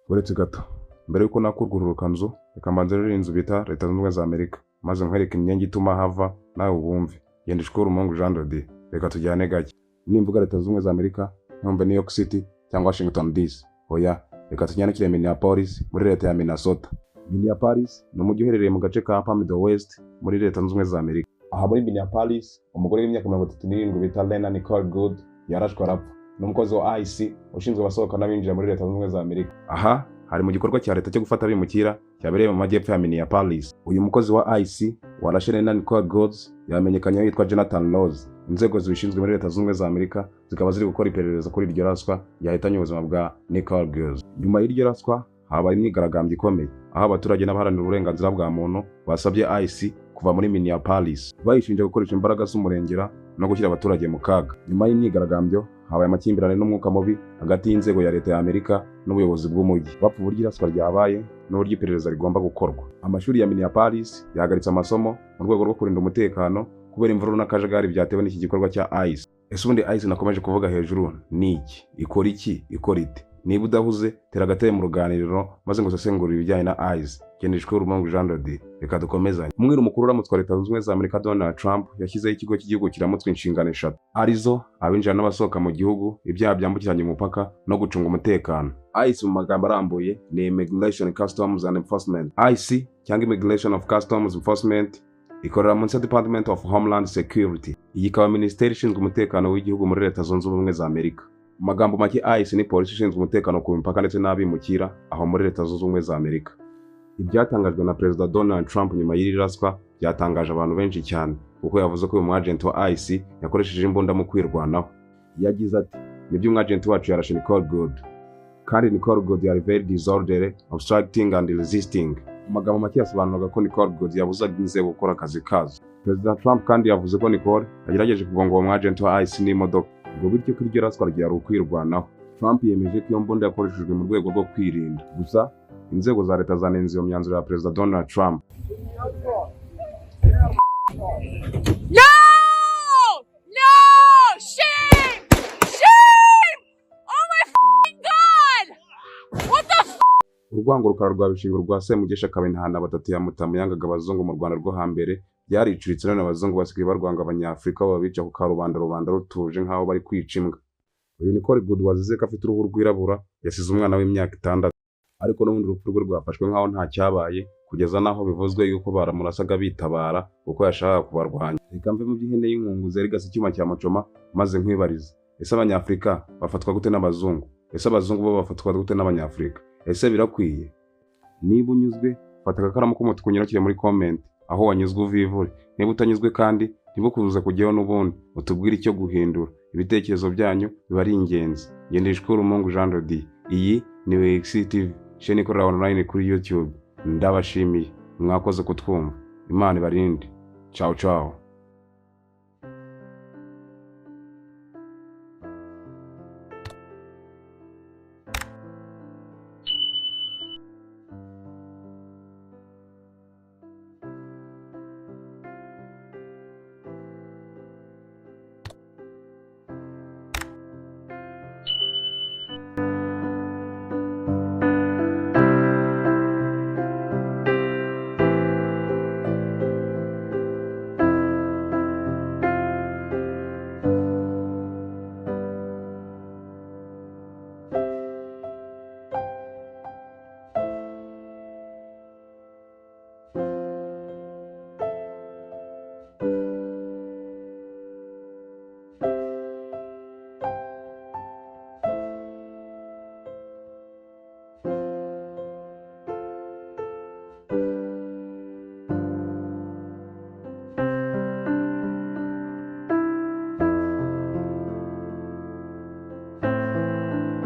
Uretse gato, mbere yuko nakurwa nzu, reka mbanze rero inzu bita Leta Zunze Ubumwe za Amerika, maze nkwereke imyenge ituma hava nawe wumve. Genda ishukure umuhungu Jean de Dieu, reka tujyane gake. Nimvuga Leta Zunze Ubumwe za Amerika, ntumve New York City cyangwa Washington DC. Oya, reka tunyarukire Minneapolis muri leta ya Minnesota. Minneapolis ni umujyi uherereye mu gace ka Upper Midwest muri Leta Zunze Ubumwe za Amerika. Aha muri Minneapolis, umugore w'imyaka 37 bita Lena Nicole Good yarashwe arapfa. Ni umukozi wa ICE ushinzwe abasohoka n'abinjira muri Leta Zunze Ubumwe za Amerika. Aha hari mu gikorwa cya leta cyo gufata abimukira cyabereye mu majyepfo ya Minneapolis. Uyu mukozi wa ICE warashe Lena Nicole Good yamenyekanye yitwa Jonathan Rose. Inzego zibishinzwe muri Leta Zunze Ubumwe za Amerika zikaba ziri gukora iperereza kuri iryo raswa ryahitanye ubuzima bwa Nicole Good. Nyuma y'iryo raswa habaye imyigaragambyo ikomeye, aho abaturage n'abaharanira uburenganzira bwa muntu basabye ICE kuva muri Minneapolis, bayishinja gukoresha imbaraga z'umurengera no gushyira abaturage mu kaga. Nyuma y'imyigaragambyo habaye amakimbirane n'umwuka mubi hagati y'inzego ya leta ya Amerika n'ubuyobozi bw'umujyi, bapfa uburyo iraswa ryabaye n'uburyo iperereza rigomba gukorwa. Amashuri ya Minneapolis yahagaritse amasomo mu rwego rwo kurinda umutekano kubera imvururu n'akajagari byatewe n'iki gikorwa cya ICE. Ese ubundi ICE nakomeje kuvuga hejuru ni iki? Ikora iki? Ikora ite? Niba udahuze, tera agatebe mu ruganiriro maze ngo usesengure ibijyanye na ICE. Genda ishuri umuhungu Jean de Dieu, reka dukomezanye. Umwiru mukuru uramutswa Leta Zunze Ubumwe za Amerika Donald Trump yashyizeho ikigo cy'igihugu kiramutswa inshingano eshatu, arizo abinjira n'abasohoka mu gihugu, ibyaha byambukiranya umupaka no gucunga umutekano. ICE mu magambo arambuye ni Immigration Customs and Enforcement. ICE cyangwa Immigration of Customs Enforcement ikorera munsi ya Department of Homeland Security. Iyi ikaba minisiteri ishinzwe umutekano w'igihugu muri Leta Zunze Ubumwe za Amerika. Mu magambo make, ICE ni polisi ishinzwe umutekano ku mipaka ndetse n'abimukira aho muri Leta Zunze Ubumwe za Amerika. Ibyatangajwe na Perezida Donald Trump nyuma y'iri raswa byatangaje abantu benshi cyane, kuko yavuze ko uyu mwagenti wa ICE yakoresheje imbunda mu kwirwanaho. Yagize ati: "Nibyo, umwagenti wacu yarashe Nicole Good, kandi Nicole Good yari very disorderly, obstructing and resisting." Mu magambo make yasobanuraga ko Nicole Good yabuzaga inzego gukora akazi kazo. Perezida Trump kandi yavuze ko Nicole yagerageje kugonga uwo mwagenti wa ICE n'imodoka, ngo bityo ko iryo raswa ryari ukwirwanaho. Trump yemeje ko iyo mbunda yakoreshejwe mu rwego rwo kwirinda. Gusa inzego za leta zanenze iyo myanzuro ya Perezida Donald Trump. No! No! Shame! Shame! Oh my God! What the f? Urwango rukara rwa Bishingo rwa Semugeshi akaba intahana batatu ya Mutamu yangaga abazungu mu Rwanda rwo hambere byaricuritse, none abazungu basigaye barwanga Abanyafurika, babica ku karubanda, rubanda rutuje nk'aho bari kwica imbwa. Uyu Nicole Good wazize ko afite uruhu rwirabura yasize umwana w'imyaka 6, ariko n'ubundi urupfu rwe rwafashwe nk'aho nta cyabaye, kugeza n'aho bivuzwe yuko baramurasaga bitabara kuko yashakaga kubarwanya. Reka mve mu by'ihene y'inkunguzi yarigase icyuma cya mucoma maze nkwibarize: ese Abanyafurika bafatwa gute n'abazungu? Ese abazungu bo bafatwa gute n'Abanyafurika? Ese birakwiye? Niba unyuzwe, fata agakaramu k'umutuku unyarukire muri comment aho wanyuzwe uvivure. Niba utanyuzwe kandi, ntibukubuze kujyaho n'ubundi utubwire icyo guhindura. Ibitekerezo byanyu biba ari ingenzi. Ngenda ishuri umuhungu Jean de Dieu, iyi ni WX TV, chaîne ikorera online kuri YouTube. Ndabashimiye, mwakoze kutwumva. Imana ibarinde. Ciao ciao.